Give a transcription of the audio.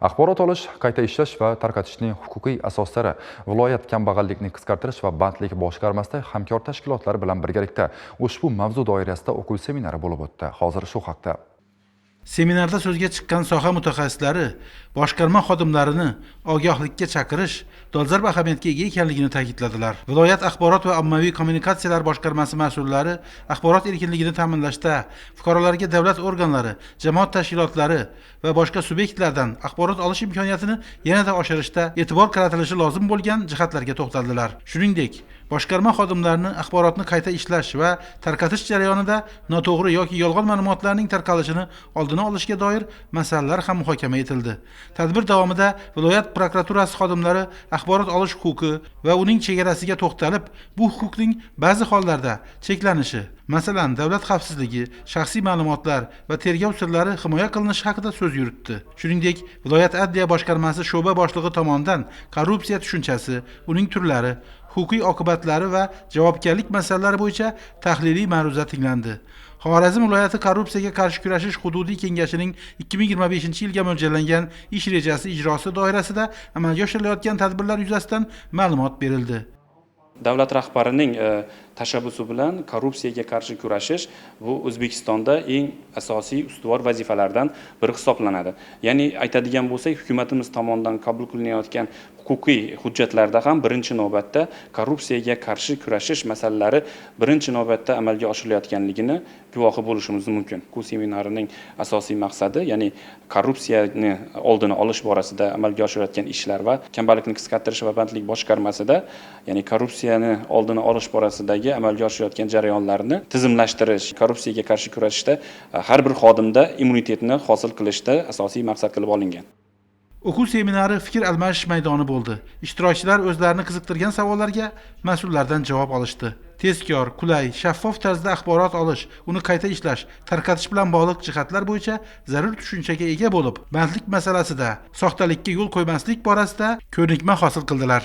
Axborot olish, qayta ishlash va tarqatishning huquqiy asoslari viloyat kambag'allikni qisqartirish va bandlik boshqarmasida hamkor tashkilotlar bilan birgalikda ushbu mavzu doirasida o'quv seminari bo'lib o'tdi. Hozir shu haqda. Seminarda so'zga chiqqan soha mutaxassislari boshqarma xodimlarini ogohlikka chaqirish dolzarb ahamiyatga ega ekanligini ta'kidladilar. Viloyat axborot va ommaviy kommunikatsiyalar boshqarmasi mas'ullari axborot erkinligini ta'minlashda fuqarolarga davlat organlari, jamoat tashkilotlari va boshqa subyektlardan axborot olish imkoniyatini yanada oshirishda e'tibor qaratilishi lozim bo'lgan jihatlarga to'xtaldilar. Shuningdek, boshqarma xodimlarini axborotni qayta ishlash va tarqatish jarayonida noto'g'ri yoki yolg'on ma'lumotlarning tarqalishini oldini olishga doir masalalar ham muhokama etildi. Tadbir davomida viloyat prokuraturasi xodimlari axborot olish huquqi va uning chegarasiga to'xtalib, bu huquqning ba'zi hollarda cheklanishi, masalan, davlat xavfsizligi, shaxsiy ma'lumotlar va tergov sirlari himoya qilinishi haqida so'z yuritdi. Shuningdek, viloyat adliya boshqarmasi sho'ba boshlig'i tomonidan korrupsiya tushunchasi, uning turlari, huquqiy oqibatlari va javobgarlik masalalari bo'yicha tahliliy ma'ruza tinglandi. Xorazm viloyati korrupsiyaga qarshi kurashish hududiy kengashining 2025-yilga mo'ljallangan ish rejasi ijrosi doirasida amalga oshirilayotgan tadbirlar yuzasidan ma'lumot berildi. Davlat rahbarining tashabbusi bilan korrupsiyaga qarshi kurashish bu O'zbekistonda eng asosiy ustuvor vazifalardan biri hisoblanadi. Ya'ni aytadigan bo'lsak, hukumatimiz tomonidan qabul qilinayotgan huquqiy hujjatlarda ham birinchi navbatda korrupsiyaga qarshi kurashish masalalari birinchi navbatda amalga oshirilayotganligini guvohi bo'lishimiz mumkin. Bu seminarining asosiy maqsadi, ya'ni korrupsiyani oldini olish borasida amalga oshirilayotgan ishlar va kambag'allikni qisqartirish va bandlik boshqarmasida, ya'ni korrupsiyani oldini olish borasidagi amalga oshirilayotgan jarayonlarni tizimlashtirish, korrupsiyaga qarshi kurashishda har bir xodimda immunitetni hosil qilishda asosiy maqsad qilib olingan. O'quv seminari fikr almashish maydoni bo'ldi. Ishtirokchilar o'zlarini qiziqtirgan savollarga mas'ullardan javob olishdi. Tezkor, qulay, shaffof tarzda axborot olish, uni qayta ishlash, tarqatish bilan bog'liq jihatlar bo'yicha zarur tushunchaga ega bo'lib, bandlik masalasida soxtalikka yo'l qo'ymaslik borasida ko'nikma hosil qildilar.